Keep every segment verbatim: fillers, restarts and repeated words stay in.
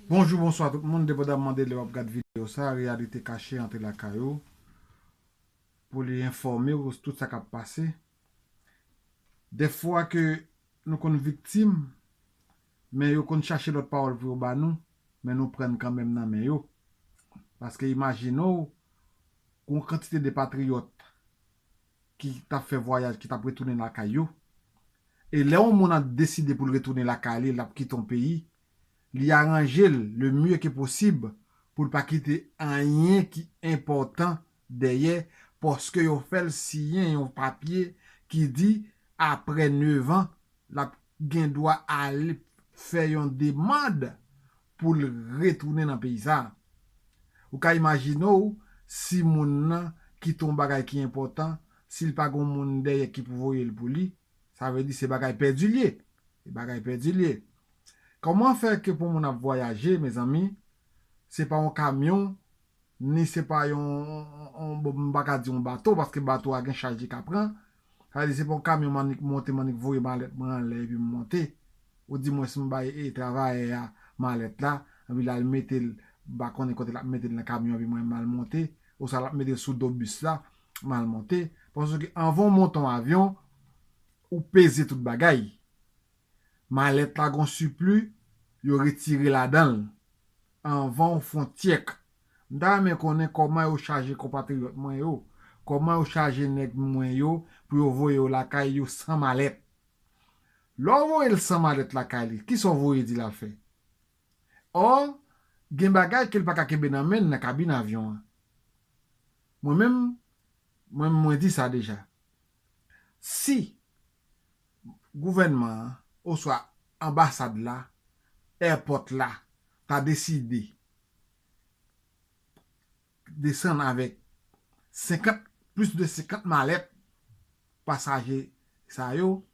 Bonjou, bonswa tout moun, depandamman de lè w ap gad videyo sa, Reyalite Kache antre lakay ou pou li enfòme w tout sa k ap pase. Dèfwa ke nou konn viktim, men yo konn chache lòt pawòl pou yo ba nou, men nou pran kanmenm nan men yo. Paske imajine w, gon kantite de patriyòt ki t ap fè vwayaj, ki t ap retounen lakay yo. E lè yon moun ap deside pou l retounen lakay li, l ap kite yon peyi, li aranje l le mieux que possible pou l pa kite anyen ki enpòtan dèyè, paske yo fè l siyen yon papye ki di apre nevan, l ap gen dwa ale fè yon demann pou l retounen nan peyi sa a. Ou ka imajine w si moun nan kite yon bagay ki enpòtan, si l pa gen yon moun dèyè ki pou voye l pou li, sa vle di se bagay pèdi l ye. Se bagay pèdi l ye. Kòman fè ke pou moun ap vwayaje, mezanmi, se pa yon kamyon, ni se pa yon, yon, yon, bon, m pa ka di yon bato, paske bato a gen chaj li ka pran. Sa vle di se pa yon kamyon m annik monte, m annik voye malèt mwen anlè epi m monte. Ou di mwen si m bay e travayè a malèt la, epi l al mete l, m pa konnen kote l ap mete l nan kamyon, epi mwen m al monte, oswa l ap mete l sou do bis la, m al monte. Paske anvan w monte yon avyon, ou peze tout bagay. Malèt la gon sipli, yo retire ladan l. Anvan w fè yon tyèk. M ta renmen konnen kòman yo chaje konpatriyòt mwen yo, kòman yo chaje nèg mwen yo pou yo voye yo lakay yo san malèt. Lè w voye l san malèt lakay li, kisa w voye di l al fè? Ò, gen bagay ke l pa ka kenbe nan men l nan kabin avyon an. Mwen menm, mwen, mwen di sa deja. Si gouvènman an, oswa anbasad la, èpòt la, ta deside desann avèk senkant, plis de senkant malèt pasaje sa yo,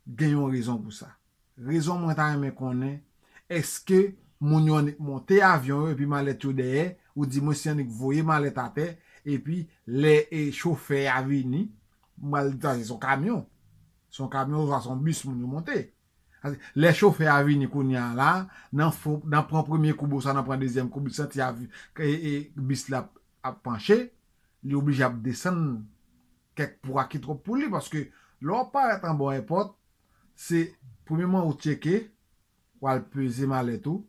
gen yon rezon pou sa. Rezon mwen ta renmen konnen, èske moun yo annik monte avyon yo epi malèt yo dèyè, ou di mwen si annik voye malèt atè, epi lè e chofè a vini, m pral di sa se yon kamyon. Se yon kamyon oswa se yon bis moun yo monte. Lè chofè a vini kounye a la, nan fo, nan pran premye koub oswa nan pran dezyèm koub, li santi avi, e, e, bis la ap, ap panche, li oblije ap desann kèk pwa ki twòp pou li, paske lè w parèt anba yon èpòt, se premyèman ou tcheke, w al peze malèt ou,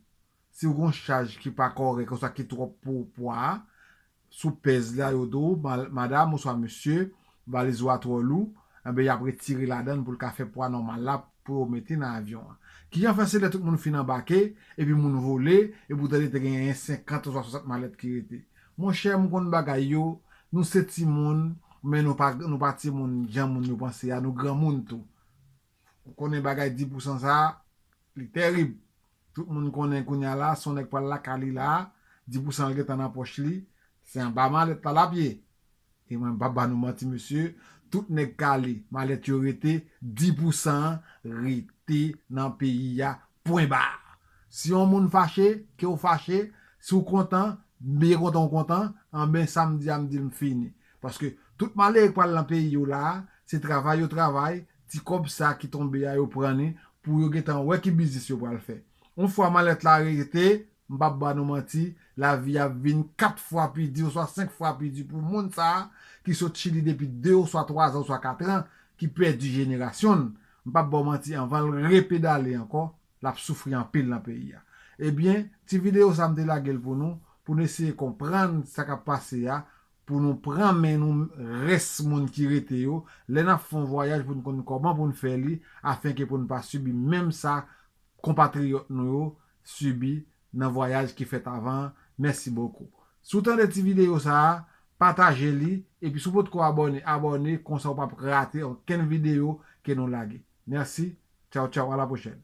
si w gon chaj ki pa kòrèk oswa ki twòp pou pwa a, sou pèz la yo di w, ma-, madam oswa mesye, valiz ou a twò lou, enben y ap retire ladan l pou l ka fè pwa nòmal la pou yo mete nan avyon an. Kijan fè se lè tout moun fin anbake, epi moun vole, epi w tande te genyen senkant oswa swasant malèt ki rete? Monchè, m konn bagay yo, nou se timoun, men nou pa, nou pa timoun jan moun yo panse a, nou granmoun tou. Ou konnen bagay dis pousan sa a, li tèrib. Tout moun konnen kounye a la, si yon nèg pral lakay li la, dis pousan l gentan nan pòch li, se anba malèt la l ap ye. E mwen m p ap ba nou manti, mesye, tout nèg k ale, malèt yo rete, dis pousan an rete nan peyi a, pwen ba. Si yon moun fache, ke w fache, si w kontan, byen kontan w kontan, anben sa m di a m di l m fini. Paske tout malere k pral nan peyi yo la a, se travay yo travay, ti kòb sa ki tonbe a yo pran li pou yo gentan wè ki biznis yo pral fè. Yon fwa malèt la rete, m p ap ba nou manti, lavi a ap vin kat fwa pi di oswa senk fwa pi di pou moun sa a ki sot Chili depi de oswa twa zan oswa kat an, ki pèdi jenerasyon l. M p ap ba w manti, anvan l repedale ankò, l ap soufri anpil nan peyi a. Ebyen, ti videyo sa a m te lage l pou nou, pou nou eseye konprann sa k ap pase a, pou nou pran men nou rès moun ki rete yo, lè n ap fè yon vwayaj pou n konn kòman pou n fè li, afenke pou n pa sibi menm sa konpatriyòt nou yo sibi nan vwayaj ki fèt avan an. Mèsi bokou. Si w tande ti videyo sa a, pataje li, epi si w potko abòne, abòne, konsa w p ap rate okenn videyo ke nou lage. Mèsi. Tchaw, tchaw, a la pwochèn.